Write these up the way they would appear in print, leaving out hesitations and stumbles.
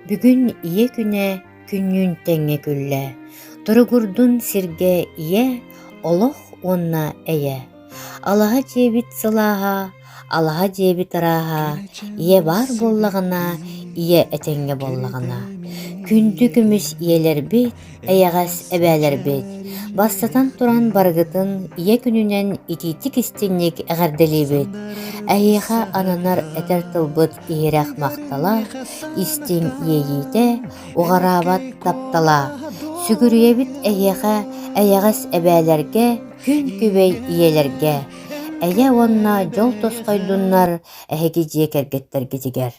Бүгүн Ийэ күнэ күннүүн тэҥҥэ күллэ, Туругурдун сиргэ ийэ, олох уонна эйэ. Алаһа дьиэбит сылааһа, алаһа дьиэбит ырааһа, ийэ баар буоллаҕына, ийэ этэҥҥэ буоллаҕына. Күндү көмүс ийэлэрбит, эйэҕэс эбээлэрбит, бастатан туран барыгытын Ийэ күнүнэн итиитик-истиҥник эҕэрдэлиибит! Эһиэхэ ананар этэр тылбыт иһирэх махтала, истиҥ иэйиитэ, уҕараабат таптала. Сүгүрүйэбит эһиэхэ эйэҕэс эбээлэргэ, күн күбэй ийэлэргэ! Эйэ уонна дьол тосхойдуннар эһиги дьиэ кэргэттэргитигэр!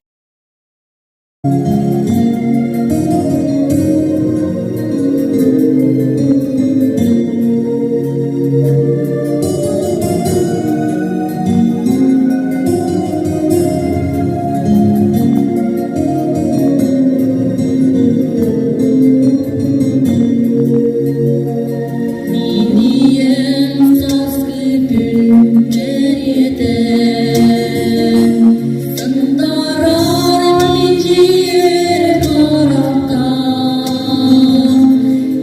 Минийэн сааскы күн кэриэтэ Сандаарар мичийэр харахтаах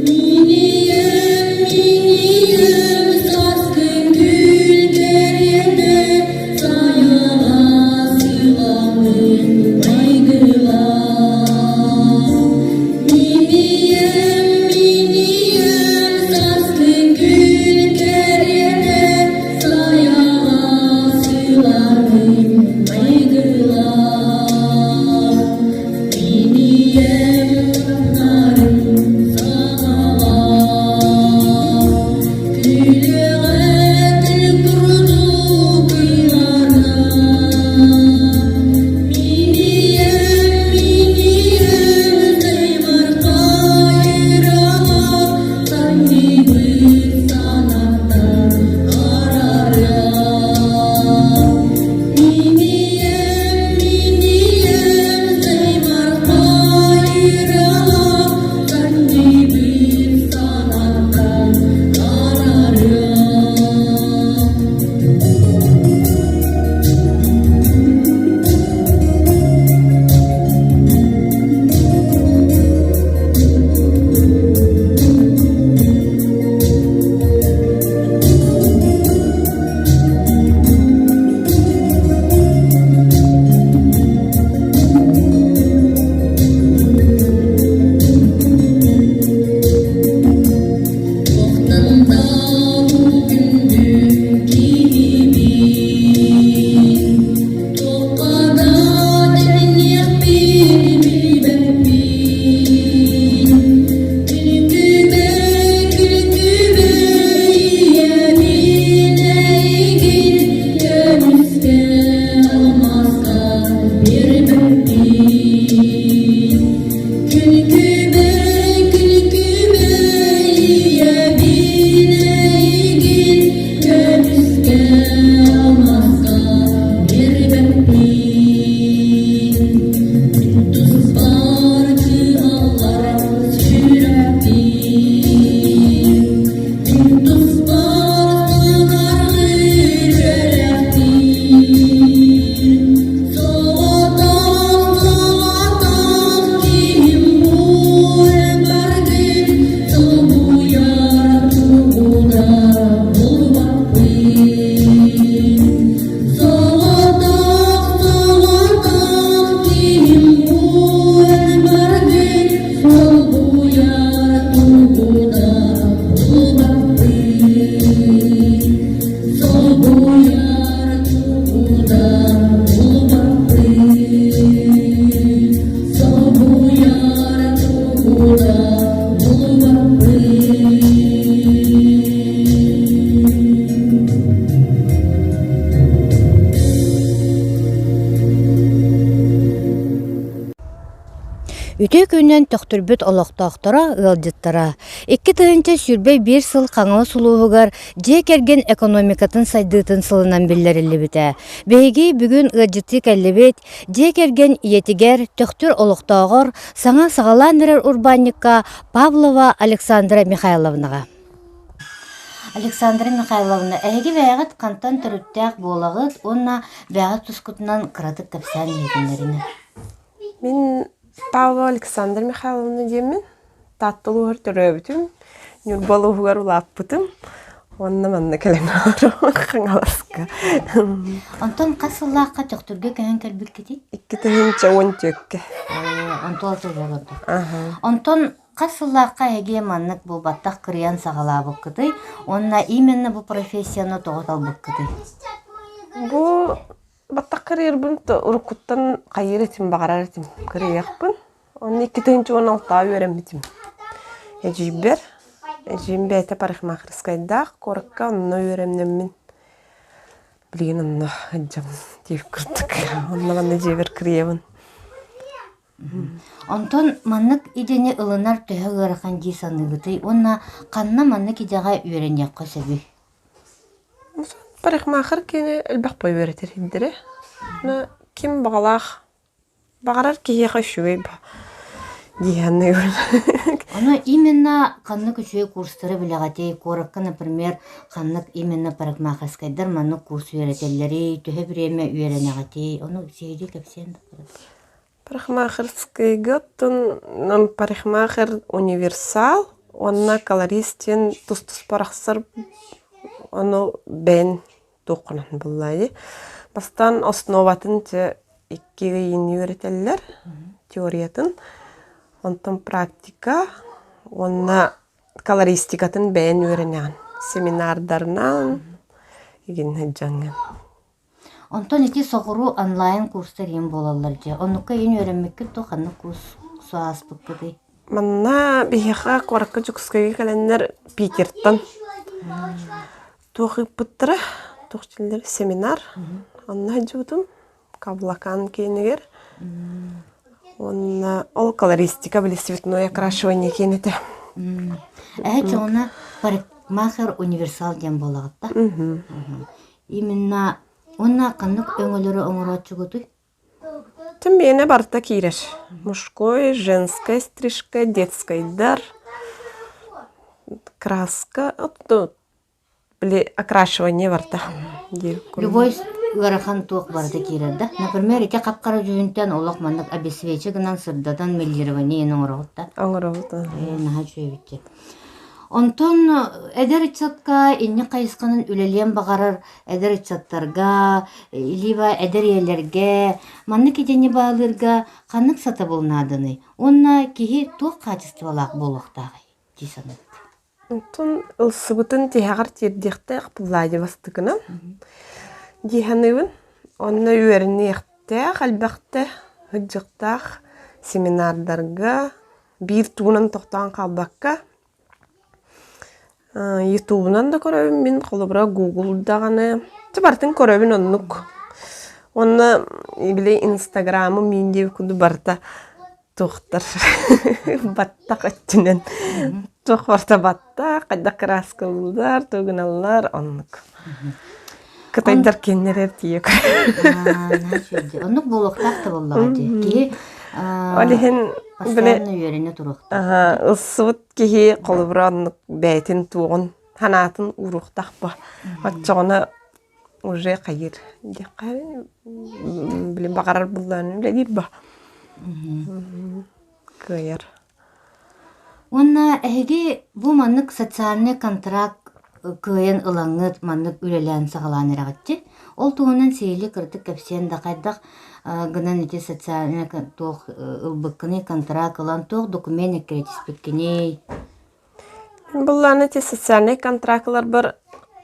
Минийэн, минийэн сааскы күн кэриэтэ Сайаҕас сылаҥын майгылаах Минийэн, минийэн сааскы күн кэриэтэ Сайаҕас сылаҥын майгылаах Минийэн нарын саҥалаах Күлүөҕэ курдук ыйара Минийэн, минийэн таймархай ыралаах Санныбыт санаттан арарыах Минийэн, минийэн таймархай ыралаах Санныбыт санаттан арарыах Туохтан күндү киһибин, туохха да тэҥниэхпин билбэппин. Күлкүбэ, күлкүбэ, ийэбин эйигин көмүскэ алмааска биэрбэппин. Күлкүбэ, күлкүбэ, ийэбин эйигин көмүскэ алмааска биэрбэппин. Мин туспар кыһаллар сүрэхпин, мин туспар тыынаргыр үөрэхтиир. Соҕотох, соҕотох киһим буолбаргын солбуйар тугу да булбаппын. Соҕотох, соҕотох киһим буолбаргын солбуйар тугу да булбаппын. Солбуйар тугу да булбаппын. Солбуйар тугу да булбаппын. Үтүө күнүнэн Төхтүрбүт олохтоохторо, ыалдьыттара! 2021 сыл Хаҥалас улууһугар дьиэ кэргэн экономикатын сайдыытын сылынан биллэриллибитэ. Биһиги бүгүн ыалдьыттыы кэллибит, дьиэ кэргэн ийэтигэр, Төхтүр олохтооҕор, саҥа саҕалаан эрэр урбаанньыкка Павлова Александра Михайловнаҕа. Александра Михайловна, эһиги бэйэҕит хантан төрүттээх буолаҕыт уонна бэйэҕит тускутунан кыратык кэпсээн иһитиннэриҥ. Мин Павлова Александра Михайловна диэммин. Таатта улууһугар төрөөбүтүм, Ньурба улууһугар улааппытым. Уонна манна кэлэн олоробун Хаҥаласка. Онтон хас сыллаахха Төхтүргэ көһөн кэлбиккитий? 2014-кэ. Онтон олордо. Онтон хас сыллаахха эһиги маннык бу баттах кырыйан саҕалаабыккытый уонна именно бу профессияны тоҕо талбыккытый? Бу Баттах кырыйарбын уруккуттан хайыыр этим, баҕарар этим кырыйыахпын. Онно 2016 үөрэммитим. Эдьиийбэр, эдьиийим бэйэтэ парикмахерскайдаах куоракка онно үөрэмнэммин билигин онно сылдьабын диир курдук. Онно манна дьиэбэр кырыйабын. Онтон маннык идэни ылынар төһө ыарахан дии саныыгытый уонна ханна маннык идэҕэ үөрэниэххэ сөбүй? Парикмахер киэнэ элбэх бой үөрэтэр иһирдэрэ. Но ким баҕалаах, баҕарар киһиэхэ үчүгэй дии саныыбын. Ону именно ханнык үчүгэй курстары билэҕитий? Куоракка, например, ханнык именно парикмахерскайдар маннык курс үөрэтэллэрий? Төһө бириэмэ үөрэнэҕитий? Ону сиһилии кэпсиэн да Парикмахерскайга оттон парикмахер универсал уонна колорист диэн тус-туспа арахсар ону бэйэн туоххунан буллаа дии. Бастаан основатын дьэ икки ыйын үөрэтэллэр теориятын, онтон практика уонна колористикатын бэйэн үөрэнэҕин семинардарынан игин сылдьаҥҥын. Онтон ити соҕуруу онлайн курстар иһин буолаллар дьэ. Оннукка иһин үөрэммиккит дуо, ханнык курс ааспыккытый? Манна биһиэхэ куоракка Дьокуускайга кэлэннэр Питертан туох ыыппыттара, туох дииллэр семинар. Онно сылдьыбытым Каблакан киинигэр. Уонна ол колористика били цветное окрашивание киэн этэ. Эһэ чоҕуна парикмахер универсал диэн буолаҕыт да? Именно уонна ханнык өҥөлөрү оҥорооччугутуй? Тым миэнэ барыта киирэр. Мужской, женская стрижка, детскайдар, краска, били окрашивание барыта диир Любой ыарахан туох барыта киирэр да? Например, ити хап-хара дьүһүнтэн олох маннык обесвечи гынан сырдатан мелирование оҥороҕут да? Оҥоробут. Наһаа үчүгэй Онтон эдэр ыччакка инник хайысханан үлэлиэн баҕарар эдэр ыччаттарга, либо эдэр ийэлэргэ маннык идэни баалыырга ханнык сатабыл нааданый уонна киһи туох хаачыстыбалаах буолуохтааҕый дии саныыбыт? Онтон ылсыбытын тиһэҕэр тиэрдиэхтээх Владивостокынан дии саныыбын. Онно үөрэниэхтээх элбэхтэ, сылдьыахтаах семинардарга, биир тугунан тохтоон хаалбакка ютубунан да көрөбүн мин холобура гугл даҕаны чэ барытын көрөбүн оннук уонна били инстаграмым миин диэбит курдук барыта туохтар баттах өттүнэн туох барыта баттах хайдах кырааскалыыллар тугу гыналлар оннук Кытайдар кинилэр тиийэ Оннук буолуохтаах да буоллаҕа дии. Киһи Ол иһин постоянно үөрэнэ туруохтаах. Ылсыбыт киһи холобура оннук бэйэтин туоҕун санаатын ууруохтаах бо. Оччоҕуна уже хайыыр диэххэ билин баҕарар буллаан үлэлиир бо. Кыайар. Уонна эһиги бу маннык социальнай контракт кыайан ылаҥҥыт маннык үлэлээн саҕалаан эрэҕитчи. Ол туһунан сиһилии кыратык кэпсиэн да хайдах гынан ити социальнай туох ылбыккыный контракт ылан туох документ эккирэтиспиккиний? Былаан ити социальнай контрактыларбар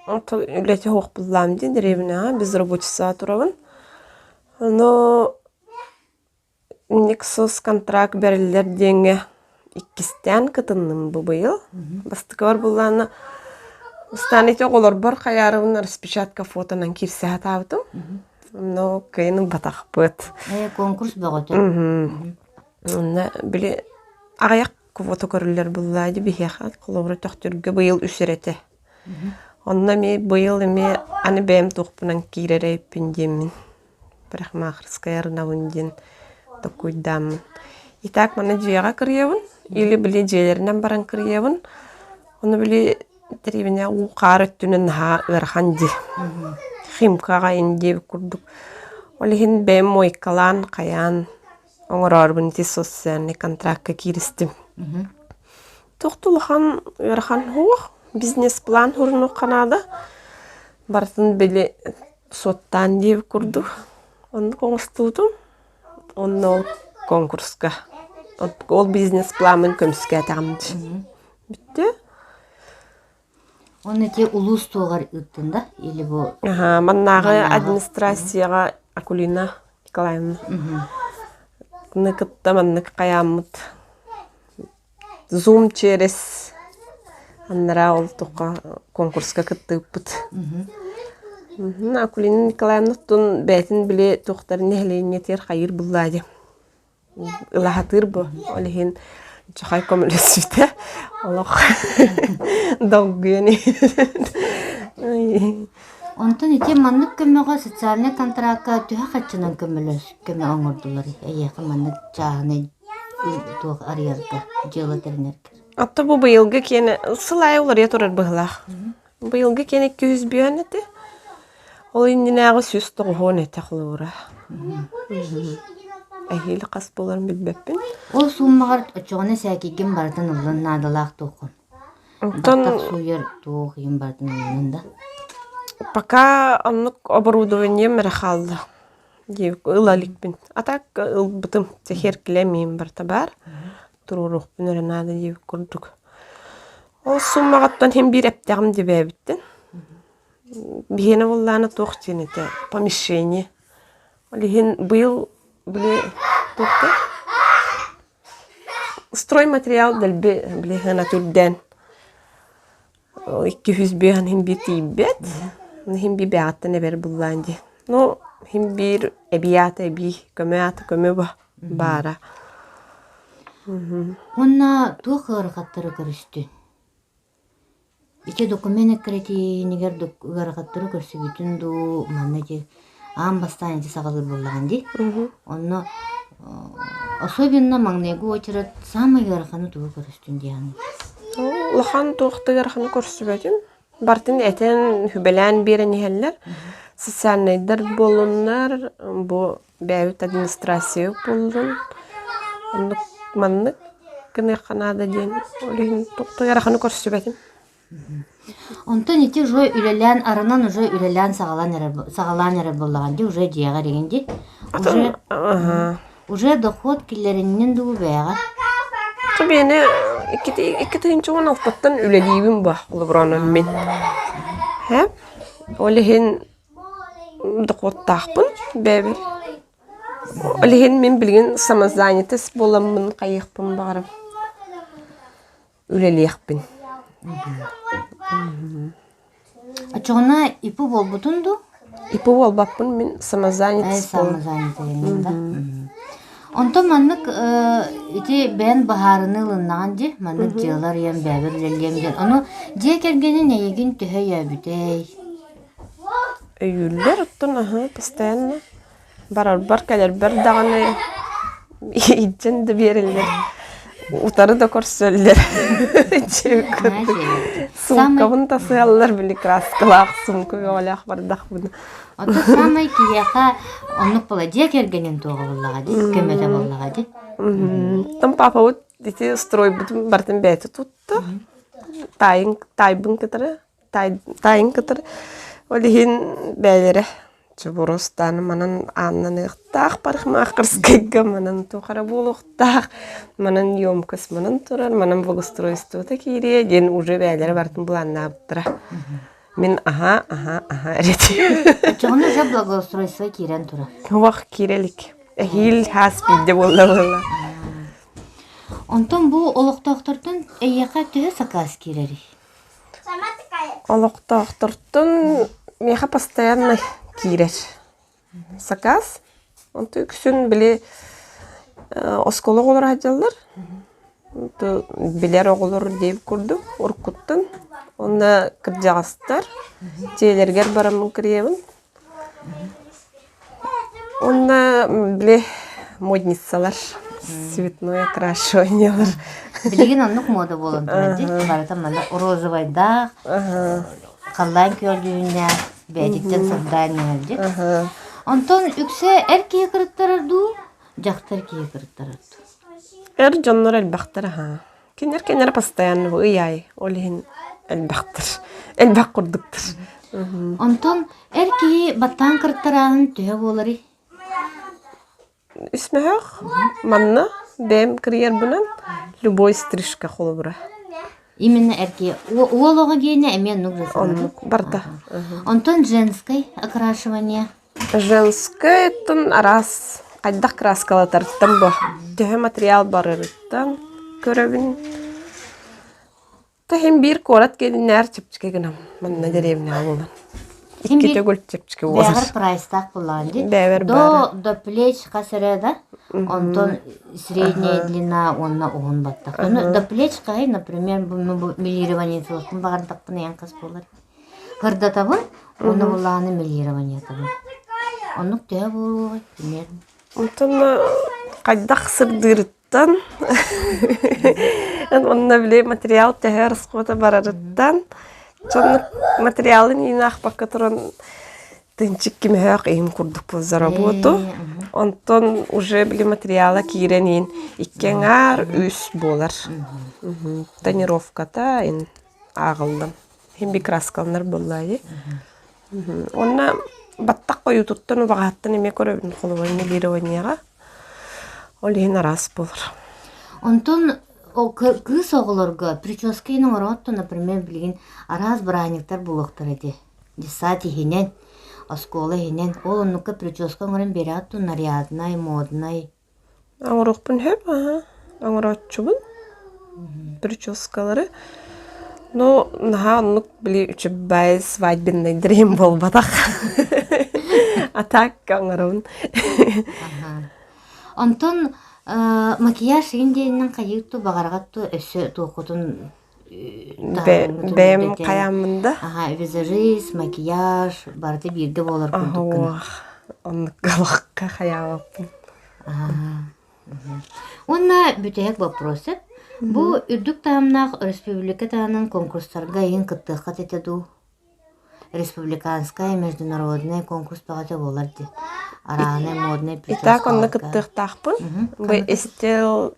үлэтэ суох буллаам дии дэриэбинэҕэ безработицаҕа турабын. Но Nexus контракт бэриллэр диэҥҥэ иккистээн кытынным бу быйыл. Бастакыбар былаана бастаан ити оҕолорбор хайаарыбын распечатка фотонан киирсэ сатаабытым. Но кыайан ылбатахпыт. Ээ, конкурс бөҕөтө. Онно били аҕыйах квота көрүллэр буллаа дии биһиэхэ холобура Төхтүргэ быйыл үс эрэ этэ. Онно эмиэ быйыл эмиэ аны бэйэм туохпунан киирэр эбиппин диэммин парикмахерская арынабын диэн толкуйдааммын. И так манна дьиэҕэ кырыйабын или били дьиэлэринэн баран кырыйабын. Ону били дэриэбинэ уу хаар өттүнэн наһаа ыарахан дии. Химкаҕа ин диэбит курдук. Ол иһин бэйэм мойкалаан хайаан. Оҥороорбун ити социальнай контракка кииристим. Туох да улахан ыарахан суох, бизнес-план сурунуохха наада. Барытын били суоттаан диэбит курдук. Оннук оҥостубутум. Онно ол конкурска ол бизнес-пламмын көмүскээтэҕим дии. Бүттэ. Уонна ити улуус туоҕар ыыттын да? Или бу Аха, маннааҕы администрацияҕа Акулина Николаевна кытта маннык хайааммыт Zoom через анараа ол туохха конкурска кыттыыппыт. Акулина Николаевна оттон бэйэтин били туохтарын нэһилиэнньэтигэр хайыыр буллаа дии. Ылаһатыыр бу. Ол иһин чахай көмөлөспүтэ. Олох долгуйан Онтон ити маннык көмөҕө социальнай контракка төһө хаччынан көмөлөс көмө оҥордулар эйиэхэ маннык чааһынай туох арыйарга, дьыала тэринэргэ? Отто бу быйылгы киэнэ сыл аайы уларыйа турар быһыылаах. Быйылгы киэнэ 205 этэ. Ол иннинээҕи 190 этэ холобура. Эһиил хас буоларын билбэппин. Ол сууммаҕар оччоҕуна сээкийгин барытын ыллын наадалаах туоххун. Онтон Баттах сууйар туох иһин барытын ыллын да? Пока оннук оборудованием эрэ хаалла. Ыла иликпин. А так ылбытым. Сэркилэ эмиэ барыта баар. Туруоруохпун эрэ наада диэбит курдук. Ол суммаҕыттан иһин биир эптэҕим дибээбиттэн. Биһиэнэ буоллаҕына туох диэн этэ помещение. Ол иһин быйыл били туохта стройматериал дэлби били сыаната үрдээн 205 иһин биир тиийбэт. Иһин биир бэйэҕиттэн эбэр буллаан дии. Ну, иһин биир эбии аата эбии, көмө аата көмө баара. Уонна туох ыарахаттары көрүстүн? Ити документ эккирэтиинигэр ыарахаттары көрсүбүтүн дуу, манна ити аан бастаан ити саҕалыыр буоллаҕын дии. Онно особенно маҥнайгы уочарат саамай ыараханы тугу көрүстүн дии саныыбын. Улахан туох да ыараханы көрсүбэтим. Барытын этэн, сүбэлээн биэрэн иһэллэр. Социальнайдар буоллуннар, бу бэйэбит администрация буоллун. Оннук маннык гыныахха наада диэн ол иһин туох да ыараханы көрсүбэтим. Онтон ити уже үлэлээн арынан уже үлэлээн саҕалаан эрэр саҕалаан эрэр буоллаҕын дии уже дьиэҕэр игин дии уже уже дохуот киллэриннин дуу бэйэҕэ Биэни 2016-тан үлэлиибин ба холобураанан мин. Һэ? Ол иһин дохуоттаахпын бэйэбэр. Ол иһин мин билигин самозанятость буоламмын хайыахпын баҕарабын. Үлэлиэхпин. Оччоҕуна ИП буолбутун дуу? ИП буолбаппын мин самозанятость самозанятый да. Онтон маннык ити бэйэн быһаарыныы ылыннаҕын дии, маннык дьыала арыйан бэйэбэр үлэлиэм диэн. Ону дьиэ кэргэнин эйигин төһө өйөөбүтэй? Өйүүллэр оттон аһыы постоянно Барарбар кэлэрбэр даҕаны илдьэн да биэрэллэр, утары да көрсөллөр. Суумкабын тасыаллар били краскалаах сумка бөҕөлөөх бардахпына. Оттон саамай киһиэхэ оннук буола дьиэ кэргэнин туоҕа буоллаҕа дии, көмөтө буоллаҕа дии. Там папабыт ити стройбутун барытын бэйэтэ тутта. Таайын таайбын кытары таайын кытары ол иһин бэйэлэрэ чобуруостаан манан ааннаныахтаах парикмахерскайга манан туох эрэ буолуохтаах манан емкость манан турар манан благоустройствота киириэ диэн уже бэйэлэрэ барытын былааннаабыттара мин аһаа аһаа аһаа эрэ Оччоҕуна уже благоустройство киирэн турар. Туох киирэ илик эһиил хаас биирдэ буолла буолла Онтон бу олохтоохтортон эйиэхэ төһө сакаас киирэрий? Олохтоохтортон миэхэ постоянно киирэр сакаас. Онто үксүн били оскуола оҕолоро сылдьаллар. Билэр оҕолор диэбит курдук уруккуттан. Уонна кырдьаҕастар дьиэлэригэр бараммын кырыйабын. Уонна били модницалар, цветное окрашиваниелар. Билигин оннук мода буолан турар дии. Барыта манна розовайдаах, халлаан күөлдүүннээх, бэйэтиттэн сырдаан иһэр дии. Онтон үксэ эр киһи кырыттарар дуу? Дьахтар киһи кыртарар. Эр дьоннор элбэхтэр аһаа. Кинилэр кинилэр постоянно ый аайы ол иһин элбэхтэр. Элбэх курдуктар. Онтон эр киһи баттаан кыртарааһын төһө буоларый? Үс мөһөх манна бэйэм кырыйарбынан любой стрижка холобура. Именно эр киһи. Уол оҕо гиэнэ эмиэ оннук да Оннук барда. Онтон женскай окрашивание? Женскай оттон араас хайдах краскалатарыттан бу төһө материал барарыттан көрөбүн. Та иһин биир куорат киэнинээр чэпчэки гынан манна дэриэбинэҕэ буолан. Син Икки биир төгүл чэпчэки буолар. бэҕэр прайстаах буоллаҕын дии. Бэйэбэр До баара. до плеч хас эрэ да, онтон средняя длина уонна уһун баттах. Ону до плеч хаһый, например, бу бу мелированиен суохпун баҕардахпына эн хас буолар? Кырдатабын уонна булааны мелированиетабын. Оннук төһө буолуоҕай, примерно? Онтон хайдах сырдыырыттан онно били материал төһө расхода барарыттан соннук материалын иин аахпакка туран тынчик кимэһээх иһин курдук был за работу. Онтон уже били материала киирэн иин икки аҥаар үс буолар. Тонировката ин ааҕыллан. Иһин би краскаланар буоллаайы. Уонна баттах хойуутуттан убаҕаһыттан эмиэ көрөбүн холобур мелированиеҕа. Ол иһин араас буолар. Онтон кыыс оҕолорго прическа иһин оҥороот например, билигин араас бырааһынньыктар буолуохтара дии. Детсад иһинэн, оскуола иһинэн. Ол оннукка прическа оҥорон биэрэҕит дуу, наряднай, моднай? Оҥоруохпун сөп, аһа, оҥорооччубун прическалары. Но наһаа оннук били үчүгэй свадебнайдар иһин буолбатах. А так оҥоробун. Онтон макияж иһин диэнинэн хайыыр ту баҕараҕат ту өссө туоххутун Бэйэм хайааммын да. Аха, визажист, макияж барыта бииргэ буолар курдук гына. Оннук галахха хайаабаппын. Уонна бүтэһик вопросы. Бу үрдүк таһымнаах республика таһынан конкурстарга иһин кыттыаххыт этэ дуу? Республиканскай, международный конкурс бөҕөтө буолар дии. Араанай, модный И так онно кыттыахтаахпын. Бу Estelle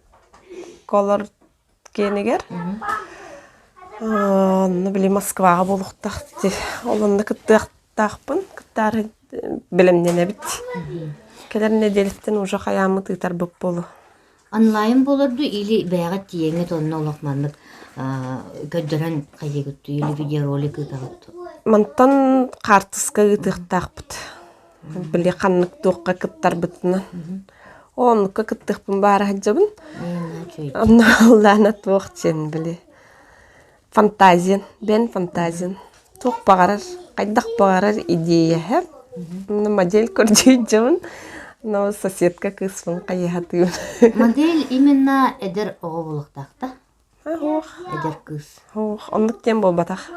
Color киэнигэр. Онно били Москваҕа буолуохтаах дии. Ол онно кыттыахтаахпын. Кыттаары бэлэмнэнэбит. Кэлэр нэдиэлэттэн уже хайааммыт ыытарбыт буолуо. Онлайн буолар дуу или бэйэҕит тиийэҥҥит онно олох маннык көрдөрөн хайыыгыт дуу или видеоролик ыытаҕыт дуу? Мантан хаартыска ыытыахтаахпыт. Били ханнык туохха кыттарбытынан. Оннукка кыттыахпын баара сылдьабын. Онно ыллаана туох диэн били фантазиян, бэйэн фантазиян. Туох баҕарар, хайдах баҕарар идеяһа. Онно модель көрдьүйдьэбин. Но соседка кыыспын хайыһатыыбын. Модель именно эдэр оҕо буолуохтаах да? Суох. Эдэр кыыс. Суох, оннук диэн буолбатах.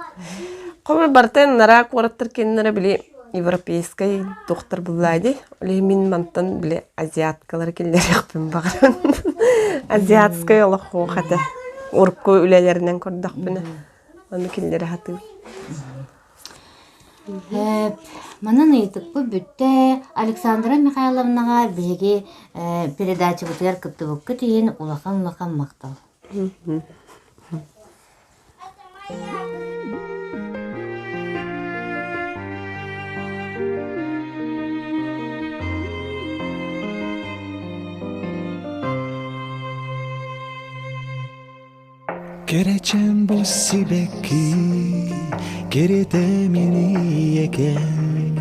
Хомур барыта нара куораттар кинилэрэ били европейскай туохтар буллаа дии. Ол иһин мин мантан били азиаткалары киллэриэхпин баҕарабын. Азиатскай олох суох этэ. Урукку үлэлэринэн көрдөхпүнэ. Ону киллэрэ сатыыбын. Манан ыйытыкпыт бүттэ. Александра Михайловнаҕа биһиги передачабытыгар кыттыбыккыт иһин улахан-улахан махтал. Кэрэчээн бу сибэкки кэрэтэ минийэкэн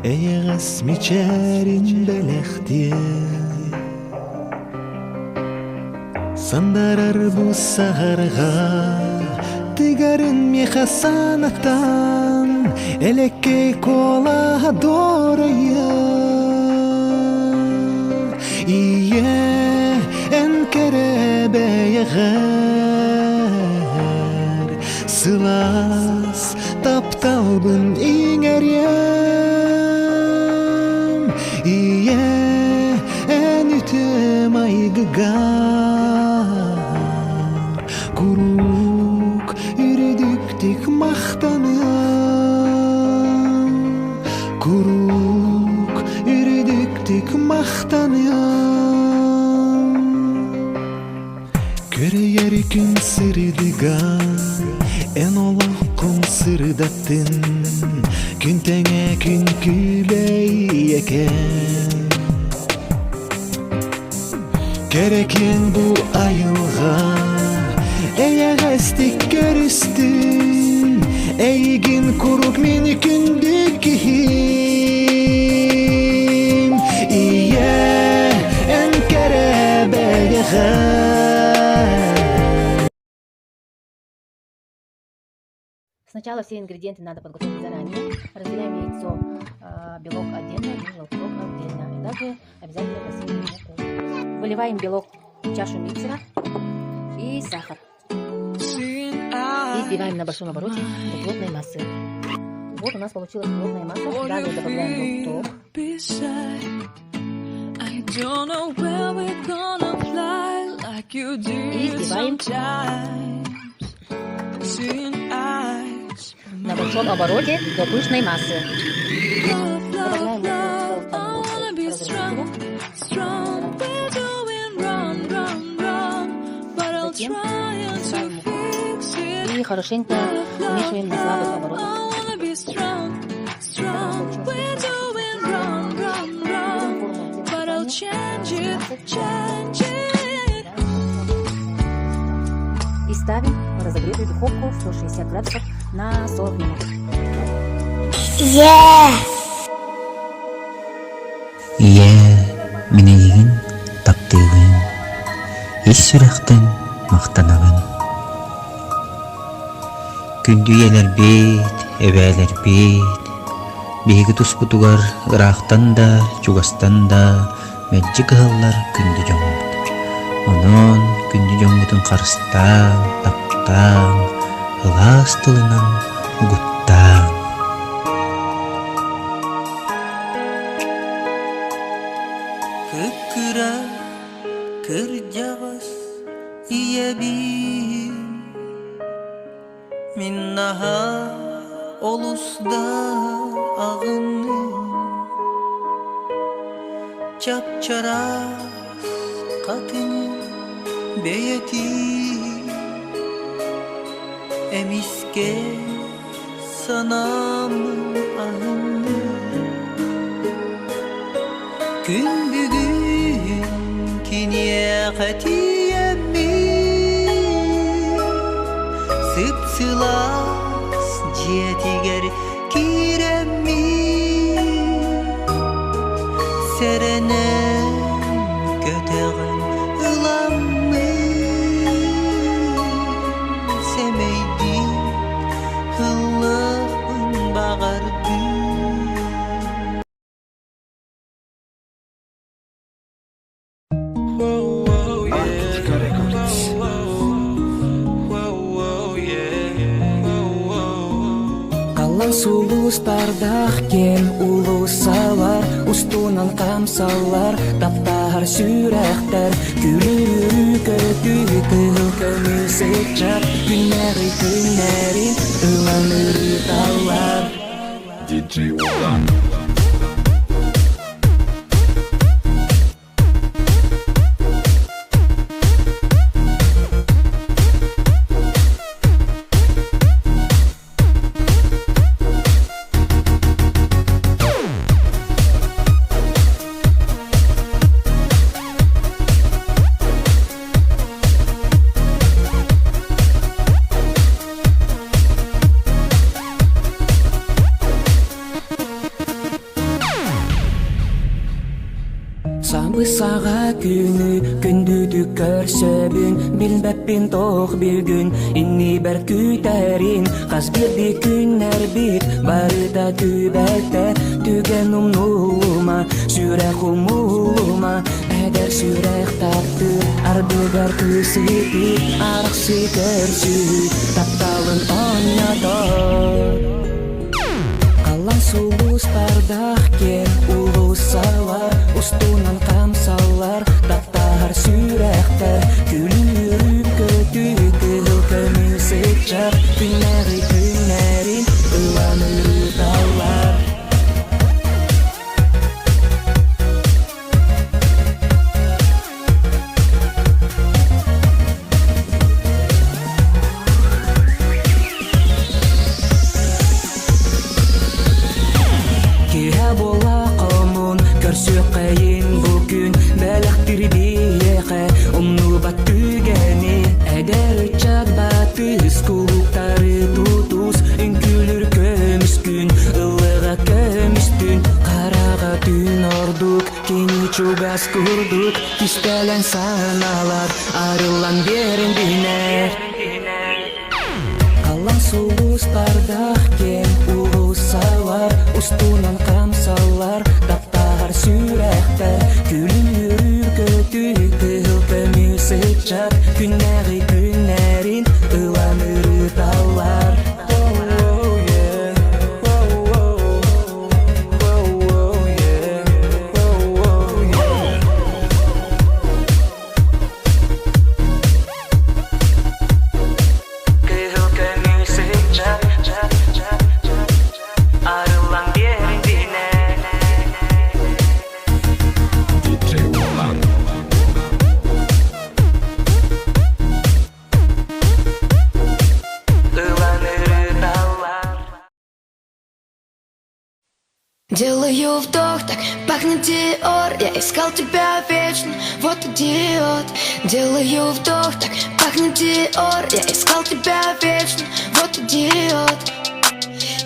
эйэҕэс мичээрин бэлэхтиэ Сандарар бу саһарҕа тыгарын миэхэ санатан элэккэй куолаһа дуорайа Ийэ эн кэрэ бэйэҕэр сылаас тапталбын иҥэриэм Ийэ эн үтүө майгыгар куруук үрдүктүк махтаныам Куруук үрдүктүк махтаныам. Көрөйөр күн сырдыга, эн олоххун сырдаттын, күн тэҥэ күн күбэйэкэн. Кэрэкиэн бу айылҕа, эйэҕэстик көрүстүн, эйигин куруук мин күндү киһим. Ийэ, эн кэрэ Сначала все ингредиенты надо подготовить заранее. Разделяем яйцо, белок отдельно и желток отдельно. И также обязательно просеиваем муку. Выливаем белок в чашу миксера и сахар. И взбиваем на большом обороте до плотной массы. Вот у нас получилась плотная масса. Далее добавляем желток. И взбиваем на большом обороте до пышной массы. Добавляем муку Затем насыпаем муку и хорошенько вмешиваем на слабых оборотах. И ставим в разогретую духовку 160 градусов на 40 минут. Ийээ! Ийээ, мин эйигин таптыыбын, ис сүрэхтэн махтанабын. Күндү ийэлэрбит, эбээлэрбит, биһиги туспутугар ыраахтан да, чугастан да мэлдьи кыһаллар күндү дьоммут. Онон күндү дьоммутун харыстааҥ, таптааҥ, ылаас тылынан угуттааҥ. Кып-кыра кырдьаҕас ийэбин Мин наһаа олус да аҕынным Чап-чараас хатыҥын бэйэтин Эмискэ санаам аһынным Күн бүгүн киниэхэ тиийэммин Сып-сылаас дьиэтигэр киирэммин Сэрэнэн көтөҕөн ыламмын Сэмэйдик ыллыахпын баҕардым. Arktika Records. Халлан сулустардаах киэҥ уулуссалар устунан хамсаллар таптаһар сүрэхтэр күлүрүү көтүү кыһыл көмүс ыччат күннэҕи күннэрин ылан ырыталлар DJ Уолан. Сабысаҕа күнү күндүтүк көрсөбүн Билбэппин туох бүгүн иннибэр күүтэрин Хас биирдии күннэрбит барыта түбэлтэ Түгэн умнулума, сүрэх умулума Эдэр сүрэх таптыыр ардыгар кыысыты Арахсы көрсүү тапталын оонньотор Халлан сулустардаах киэҥ уулуссалар устунан хамсаллар таптаһар сүрэхтэр күлүрүү көтүү кыһыл көмүс ыччат күннэри күннэрин ылан ырыталлар. Чугас курдук кистэлэҥ санаалар арыллан биэрин Халлаан сулустардаах киэҥ уулуссалар устунан хамсаллар таптаһар сүрэхтэр күлүмүрүүр көтүү кыһыл көмүс ыччат күннээҕи күннэрин ылан ырыталлар. Oh, yeah. Oh, oh. Oh, oh, yeah. Oh, oh, yeah. Кыһыл көмүс ыччат арыллан биэрдинэ. DJ Woman. Ылан ырыталлар. Делаю вдох, так пахнет Диор. Я искал тебя вечно, вот идиот. Делаю вдох, так пахнет Диор. Я искал тебя вечно, вот идиот.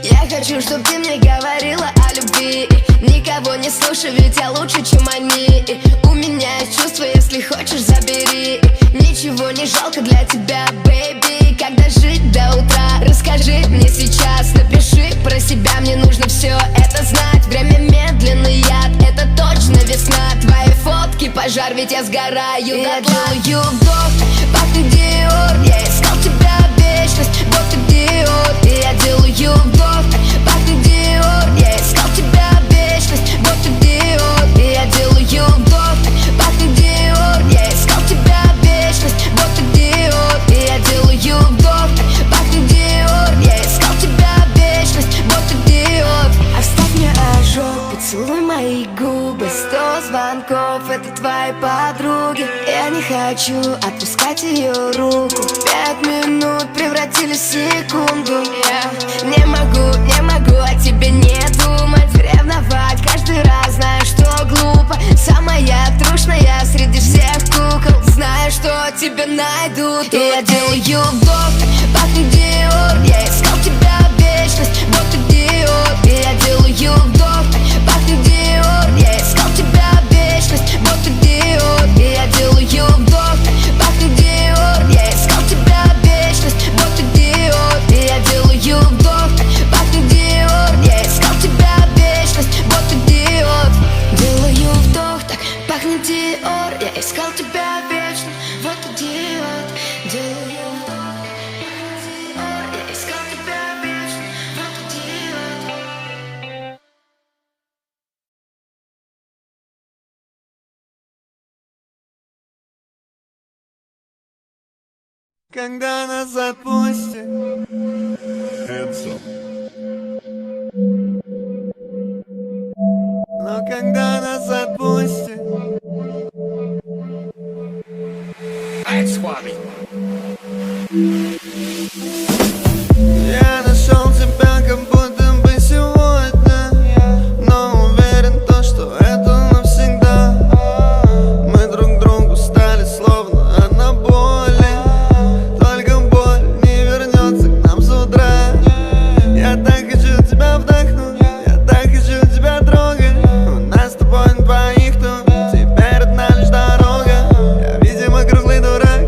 Я хочу, чтоб ты мне говорила о любви. Никого не слушай, ведь я лучше, чем они. У меня есть чувства, если хочешь, забери. Ничего не жалко для тебя, baby. Когда жить до утра, расскажи мне сейчас. Напиши про себя, мне нужно все это знать. Время медленный яд, это точно весна. Твои фотки, пожар, ведь я сгораю. Я делаю вдох, пахнет Диор. Я искал тебя вечность, вот идиот. Я делаю вдох, пахнет Диор. Я искал тебя вечность, вот идиот. Я делаю вдох, пахнет Диор. Я искал тебя вечность, вот идиот. Я делаю вдох, пахнет Диор. Я искал тебя вечность, вот идиот. Оставь мне ожог, поцелуй мои губы. 100 звонков, это твои подруги. Я не хочу отпускать ее руку. 5 минут превратились в секунду. Я не могу, не могу о тебе не думать. Ревновать каждый раз, знаю, что глупо. Самая трушная среди всех кукол. Знаю, что тебя найдут. И я делаю вдох, пахнет Диор. Я искал тебя вечность, вот идиот. И я делаю вдох, пахнет Диор. Я искал тебя вечность, вот идиот. И я делаю вдох, пахнет Диор. Я искал тебя вечность, вот идиот. И я делаю вдох, пахнет Диор. Я искал тебя вечность, вот идиот. Делаю вдох, так пахнет Диор. Я искал тебя вечно, вот идиот. Делаю вдох, пахнет Диор. Я искал тебя вечно, вот идиот. Когда нас отпустят, Hands up. но когда нас отпустят, я нашел тебя как будто бы сегодня, но уверен то, что это навсегда. Мы друг другу стали словно одна боль. Только боль не вернется к нам с утра. Я так хочу тебя вдохнуть, я так хочу тебя трогать. У нас с тобой на двоих тут теперь одна лишь дорога. Я, видимо, круглый дурак,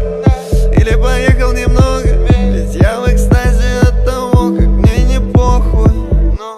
или поехал немного. Ведь я в экстазе от того, как мне не похуй. Но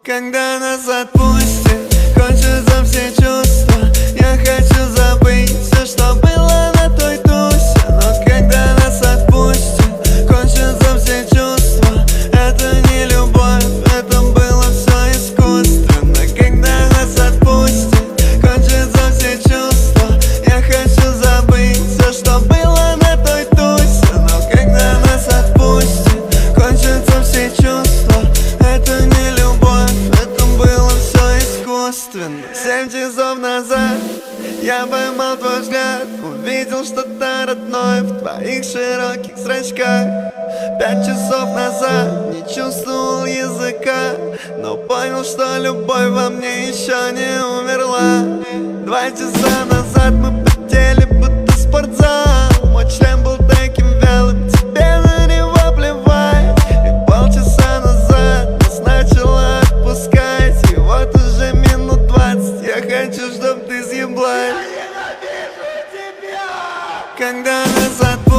когда нас отпустят, кончатся все чувства. Я хочу забыть все, что было на той тусе. Но когда нас отпустят, кончатся все чувства. Это не любовь, это было все искусственно. Когда нас отпустят, кончатся все чувства. Я хочу забыть все, что было на той тусе. Но когда нас отпустят, кончатся все чувства. Это не любовь, это было все искусственно. 7 часов назад я поймал твой взгляд, увидел что-то родное в твоих широких зрачках. 5 часов назад не чувствовал языка, но понял, что любовь во мне еще не умерла. 2 часа назад мы потели, будто спортзал. Мой член был таким вялым, тебе на него плевать. И полчаса назад нас начало отпускать. И вот уже минут 20 я хочу, чтоб ты съебалась. Когда назад.